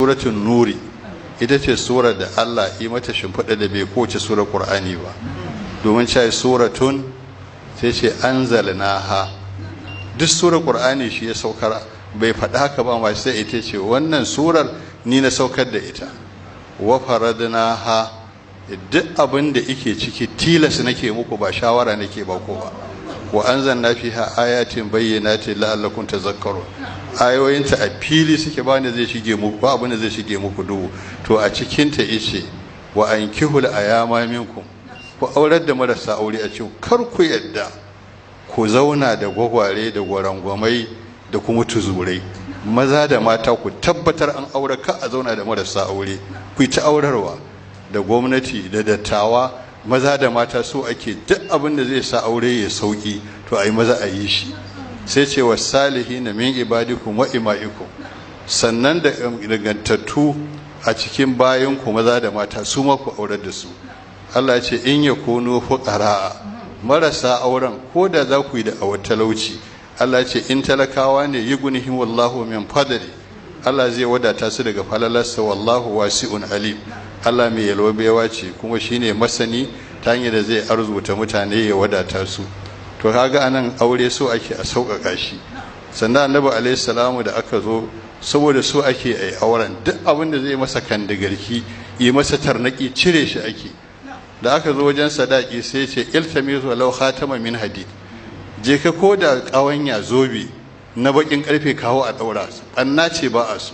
Suratul Nuri ita ce surar da Allah yi mata shimfiɗa da bai kowace surar Qur'ani ba, domin cewa suratun sai ce anzalnaha. Duk surar Qur'ani shi ya saukar, bai faɗa haka ba, amma sai ita ce wannan surar ni na saukar da ita. Wa faradnaha, duk abin da yake ciki tilas nake muku, ba shawara nake ba ko ba. Wa anzalna fiha ayatin bayyinatin la'allakum tazakkarun. Ayoyinta a fili suke, ba ne zai shige muku ba, abin da zai shige muku duhu. To a cikin ta yace wa ankihul ayama minkum, ku aurar da marasa aure a cikin, kar ku yadda ku zauna da gwagware da gwarangwamai da kuma tuzurai. Maza da mata, ku tabbatar an aure, ka a zauna da marasa aure. Ku yi ta aurarwa, da gwamnati da dattawa, maza da mata, so ake duk abin da zai sa aure ya sauki, to a yi maza a yi shi. Sai ce wa salihina min ibadikum wa ima'ikum, sannan da dangantattu a cikin bayanku maza da mata, su ma ku aurar da su. Allah ce in yakunu fuqara, marasa auren, ko da za ku yi da talauci, Allah ce in talakawa ne, yughnihim wallahu min fadli, Allah zai wadata su daga falalarsa, wallahu wasi'un alim. Allah mai yalwa baiwa ce, kuma shine masani ta hanyar da zai arzuta mutane ya wadata su. To kaga anan aure so ake a sauƙaƙa shi. Sannan Annabi alaihi salamu da aka zo, saboda so ake ai auren, duk abin da zai masa kandagarki, yi masa tarnaki, cire shi ake. Da aka zo wajen sadaki, sai ce iltamisu law khatama min hadid, je ka ko da ƙawanya zobe na bakin karfe kawo a ɗaura, ɓanna ce ba a so.